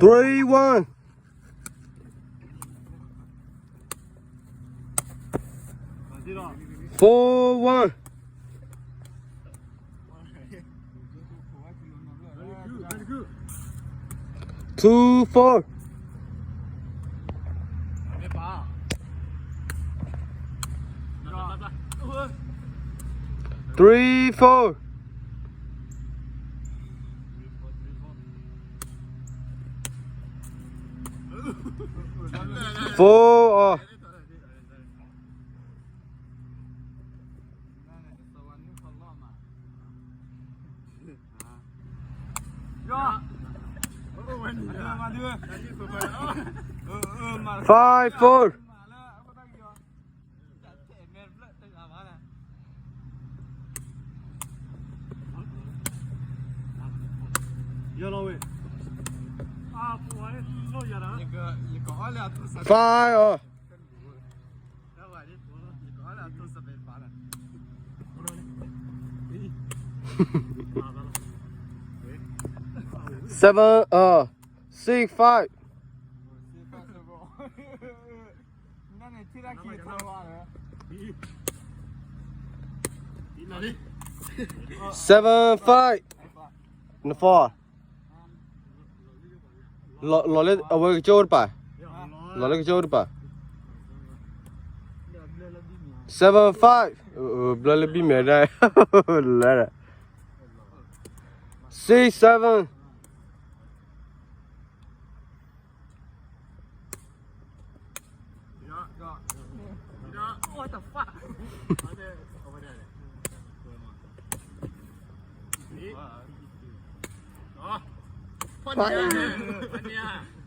Three one. Four one. Two four. Three four. Four. Five four. Five. Seven, uh, six five. Seven five. Four. လီၤလၢအဝဲကကၠိတပၤ, လီၤလၢကကၠိတပၤ, seven five, ဘျၢလၢဘံၣ်မဲာ်ဒၣ်, လၢ six seven.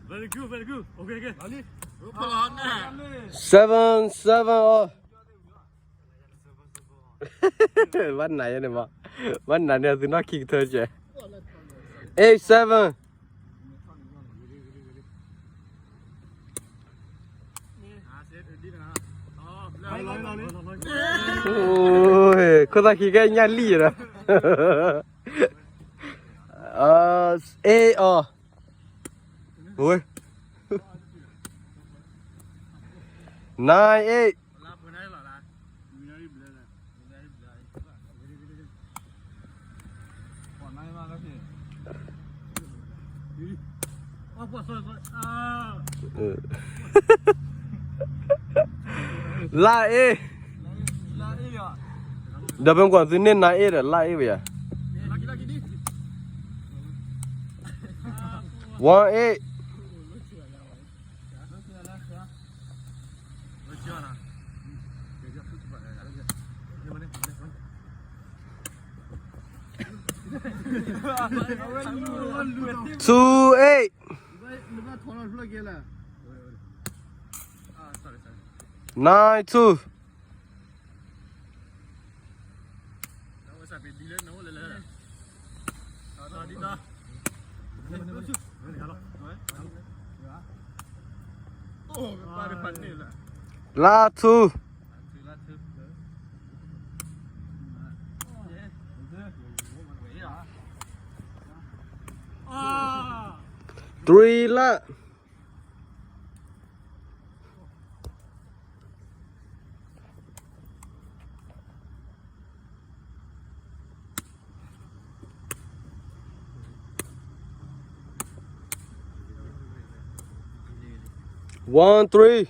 Very good, very good. Okay, okay. Seven seven အီၤ. ဘၣ်နၤယဲန့ၣ်မး, ဘၣ်နၤန့ၣ် သုနီၢ်ခံကထၢကဲ. Eight seven. ခိၣ်သၣ်ခံကဲညၣ်လံၣ်ဒီး, အ့အီၤ, ဝဲ, nine eight. Last eight. Double one, သုန့ၢ် nine eight ဒီး last eight ဝဲယၤ. One eight. Two eight. Nine two. Last two. Three last. One three.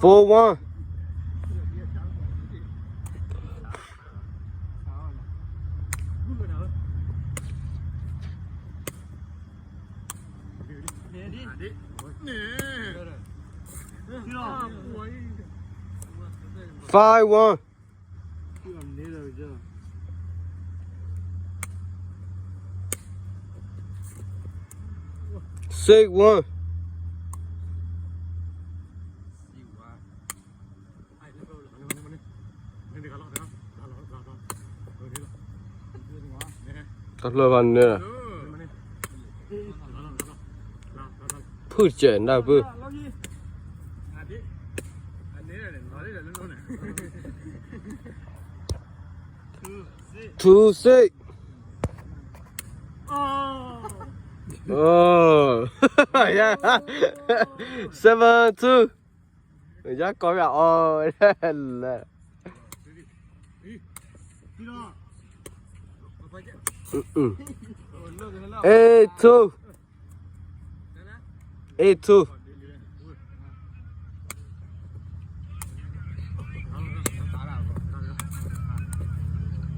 Four one. Five one. Six one. Tao flu ba ne. ဖုၣ်တစဲးနၢ်ဖုၣ် two six. Oh, yeah. Seven two. ယကိးမအီၤ လဲၣ်. Eight two. Eight two.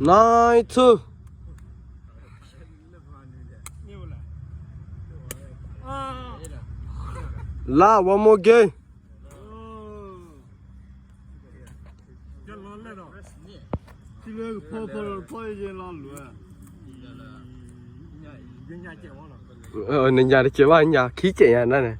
Nine two. Last one more game. Ê, နညါတကဲးဘၣ် ညါခံကဲးညါန့ၣ်.